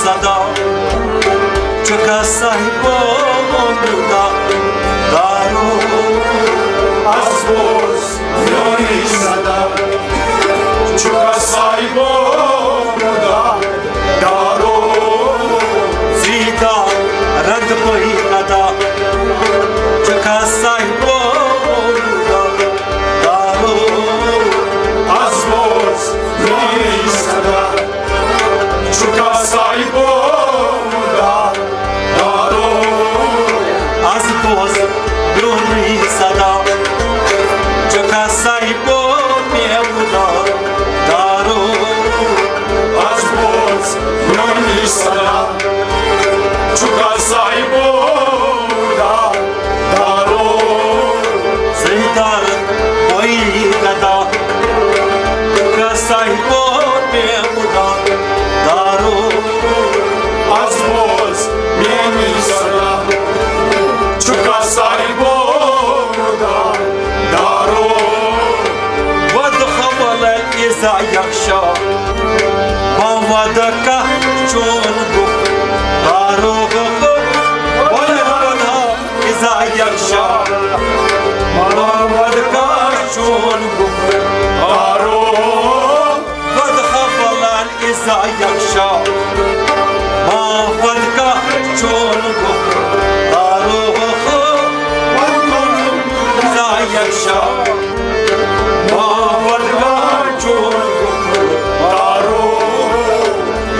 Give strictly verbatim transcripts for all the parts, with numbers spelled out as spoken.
صدا، چھُکھا صاحبو مُدا دارو؟ از بوز میونٕے صدا، چھُکھا صاحبو مُدا دارو؟ زیٖٹھا رد پٲہی گدا، چھُکھا صاحبو مُدا دارو؟ از بوز میونٕے صدا، چھُکھا صاحبو مُدا دارو؟ از بوز میونٕے صدا، چھُکھا صاحبو مُدا دارو؟ از بوز میونٕے صدا، چھُکھا صاحبو مُدا دارو؟ زیٖٹھا رد پٲہی گدا، چھُکھا صاحبو مُدا دارو؟ از بوز میونٕے صدا، چھُکھا صاحبو مُدا دارو؟ ودخبل اذا یغشا، ما ودعک چون گفتارو؟ ودخبل اذا یغشا، ما ودعک چون گفتارو؟ ودخبل اذا یغشا، ما ودعک چون گفتارو؟ اذا یغشا، ما ودعک چون گفتارو؟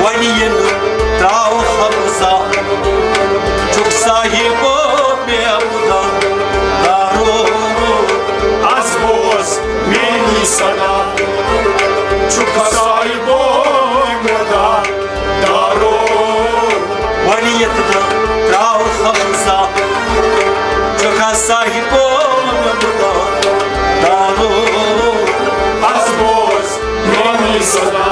وۄنۍ یِنہٕ ترٛاو حمزہ، چھُکھ صاحبو مُدا دارو؟ از بوز میونٕے صدا، چھُکھا صاحبو مُدا دارو؟ وۄنۍ یِنہٕ ترٛاو حمزہ، چھُکھا صاحبو مُدا دارو؟ از بوز میونٕے صدا،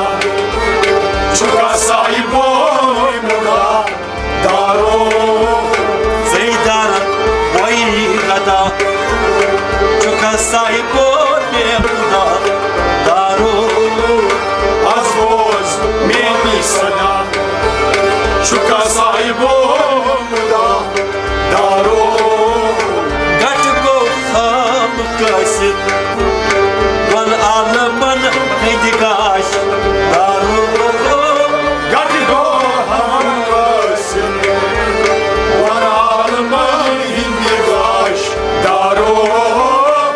چھُکھا صاحبو مُدا دارو؟ زیٖٹھا رد پٲہی گدا، چھُکھا صاحبو مُدا دارو؟ از بوز میونٕے صدا، چھُکھا صاحبو مُدا دارو؟ گٹہٕ گوٚو خام قٲصد، دۄن عالمن ہٕنٛدِ گاش دارو۔ گٹہٕ گوٚو خام قٲصد، دۄن عالمن ہٕنٛدِ گاش دارو۔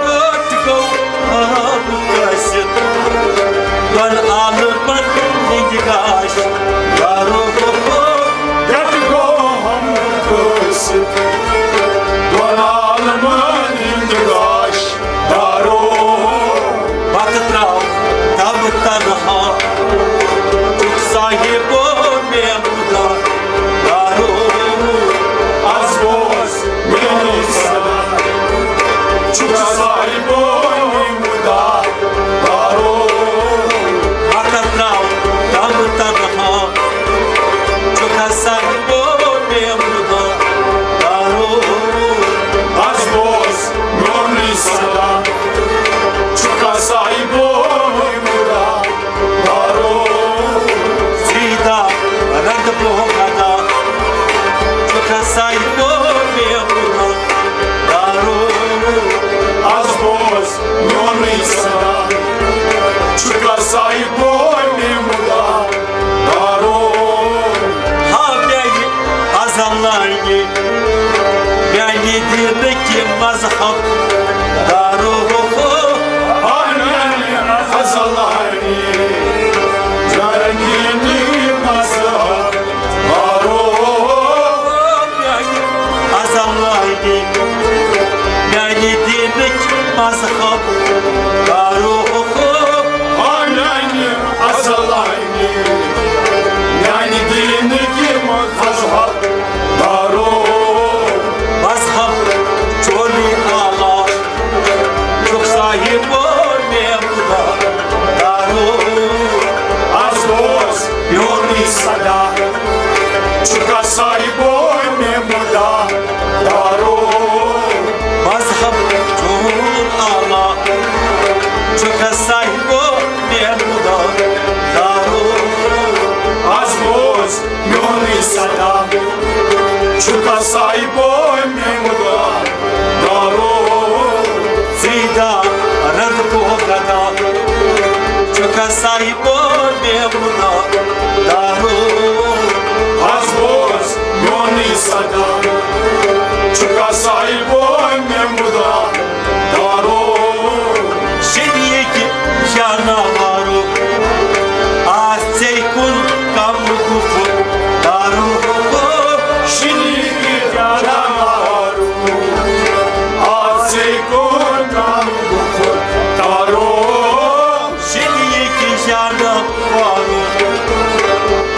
گٹہٕ گوٚو خام قٲصد، دۄن عالمن ہٕنٛدِ گاش دارو۔ گٹہٕ گوٚو خام قٲصد، دۄن عالمن ہٕنٛدِ گاش دارو۔ پتہٕ ترٛاو تب تنہا، چھُکھ صاحبو مُدا دارو۔ از بوز میونٕے صدا، چھُکھا صاحبو مُدا دارو؟ پتہٕ ترٛاو تب تنہا، چھُکھا صاحبو مُدا دارو؟ از بوز میونٕے صدا، چھُکھا صاحبو مُدا دارو؟ زیٖٹھا رد پٲہی گدا، چھُکھا صاحبو مُدا دارو؟ از بوز میونٕے صدا، چھُکھا صاحبو مُدا دارو؟ ہا میانہِ ازلانہِ، میانہِ دیٖنٕکۍ مذہب دارو۔ ہا میانہِ ازلانہِ، میانہِ دیٖنٕکۍ مذہب دارو۔ میانہِ ازلانہِ، میانہِ دیٖنٕکۍ مذہب دارو۔ ہا میانہِ ازلانہِ، میانہِ دیٖنٕکۍ مذہب دارو۔ مذہب چونٕے اعلیٰ، چھُکھ صاحبو مُدا دارو۔ از بوز میونٕے صدا، چھُکھا صاحبو مُدا دارو۔ مذہب چون اعلیٰ، چھُکھا صاحبو مُدا دارو۔ از بوز میون چھُکھا صاحبو میمُنا دارو؟ از بوز میونُے صدا۔ چھُکھا صاحبو میمُنا دارو؟ شریٖک جاناوارو، آ ژے کُن کم گُفُر دارو۔ شریٖک جاناوارو، آ ژے کُن کم گُفُر دارو۔ شریٖک جاناوارو،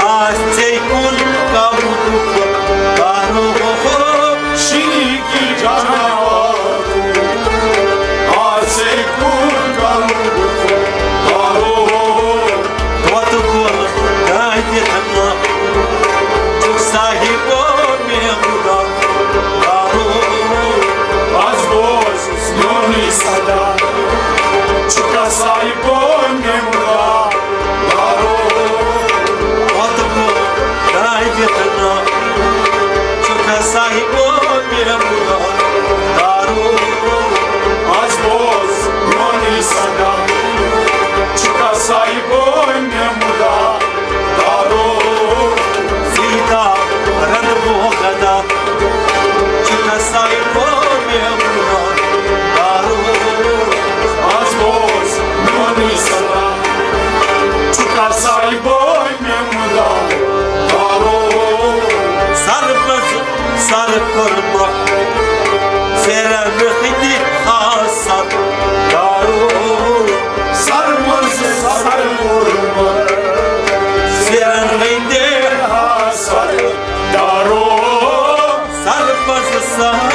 آ ژے کُن کم گُفُر دارو۔ شریٖک جاناوارو، آ ژے کُن کم گُفُر دارو۔ وتہٕ کُل دٲدِتھ نہٕ چھُکھ صاحبو میمُنا دارو۔ از بوز میونُے صدا۔ چھُکھا صاحبو میمُنا دارو؟ وتہٕ کُل دٲدِتھ نہٕ چھُکھا صاحبو میمُنا دارو؟ از بوز میونُے صدا۔ چھُکھا صاحبو میمُنا دارو؟ سیدا رند بو گدا، چھُکھا صاحبو میمُنا دارو؟ از بوز میونُے صدا۔ چھُکھا صاحبو میمُنا دارو؟ سر پز سر قربان، سیرن ہندِ حاصل دارو۔ سر منٛز سر قربان، سیرن ہندِ حاصل دارو۔ سر پز سر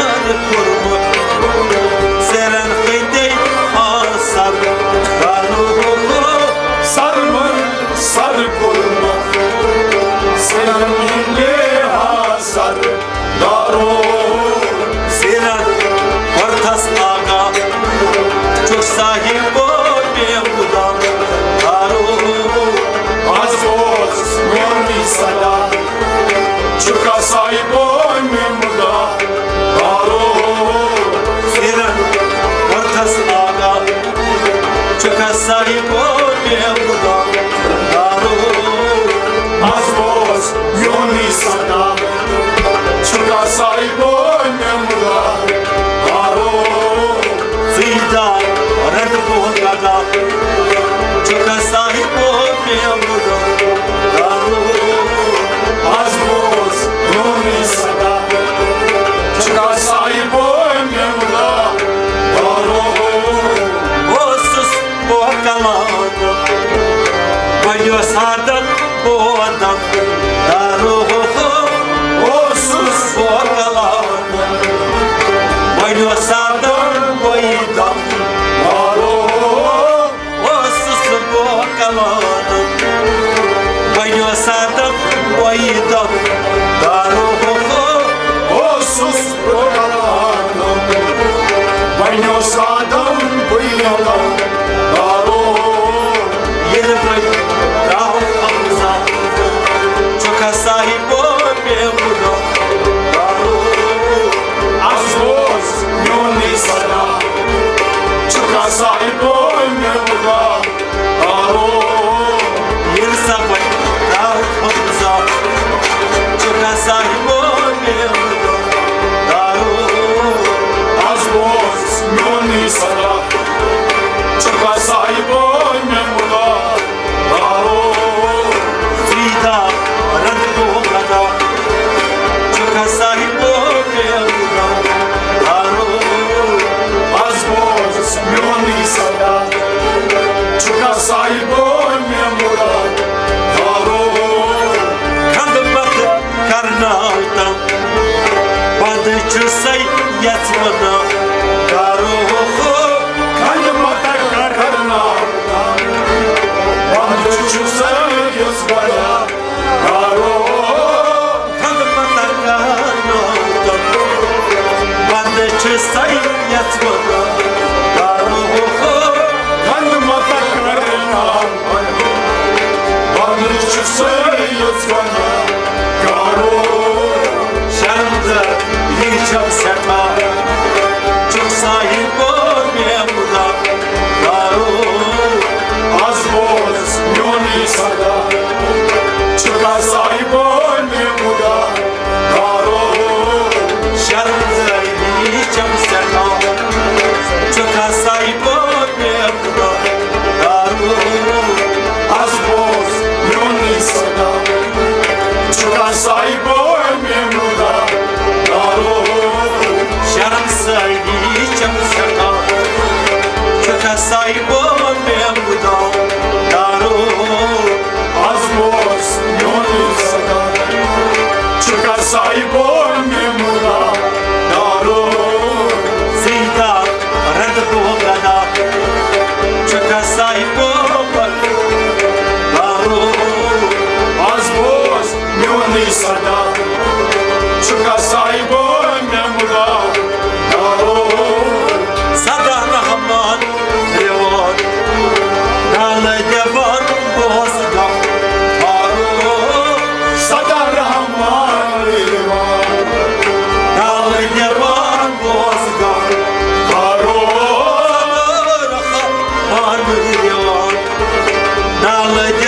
قربان، سیرن ہندِ حاصل دارو۔ سر منٛز سر قربان، سیرن ہندِ حاصل دارو۔ سیرن ورتھس آگاہ، چھُکھ صاحبو میمُنا دارو۔ از بوز میونُے صدا۔ چھُکھا صاحبو میمُنا دارو؟ سیرن ورتھس آگاہ، چھُکھا صاحبو میمُنا دارو؟ از بوز میونُے صدا۔ چھُکھا صاحبو میمُنا دارو؟ سیدا رند بو گدا، چھُکھا صاحبو میمُنا دارو؟ از بوز میونُے صدا۔ چھُکھا صاحبو میمُنا دارو؟ اوسُس بو کلانہٕ، بنیو سادن بودن دارو۔ اوسُس بو کلانہٕ، بنیو سادن بودن دارو۔ اوسُس بو کلانہٕ، بنیو سادن بودن دارو۔ اوسُس بو کلانہٕ، بنیو سادن بودن دارو۔ ییٚلہِ بہٕ درٛاوُس حمزہ، چھُکھا صاحبو میمُنا دارو؟ از بوز میونُے صدا۔ چھُکھا صاحبو میمُنا دارو؟ ییٚلہِ سا وۄنۍ درٛاوُس حمزہ، چھُکھا صاحبو میمُنا دارو؟ از بوز میونُے صدا۔ چھُکھا صاحبو میمُنا دارو؟ سیدا رند بو گدا، چھُکھا صاحبو میمُنا دارو؟ از بوز میونُے صدا۔ چھُکھا صاحبو میمُنا دارو؟ خدمت کرناوتن، بند چھُ سَے یژھ وَنان دارو۔ خدمت کرناوتن، بند چھُ سَے یژھ وَنان دارو۔ خدمت کرناوتن، بند چھُ سَے یژھ وَنان دارو۔ خدمت کرناوتن، بند چھُ سَے یژھ وَنان دارو۔ شرمزار یہِ چھَم سٮ۪ٹھاہ، چھُکھ صاحبو میمُنا دارو۔ از بوز آی بو مےٚ مُدا دارو، آز بوز میونُے صدا۔ چھُکھا ساے بو مےٚ مُدا دارو، سیدا رد بو گدا۔ چھُکھا ساے بو مےٚ دارو، آز بوز میونُے صدا۔ چھُکھا ساے بو مےٚ مُدا دارو، صدا رحمان یِوان، نالہٕ دِوان بوز گم بارو۔ صدا رحمان یِوان، نالہٕ دِوان بوز گم بارو۔ صدا رحمان یِوان، نالہٕ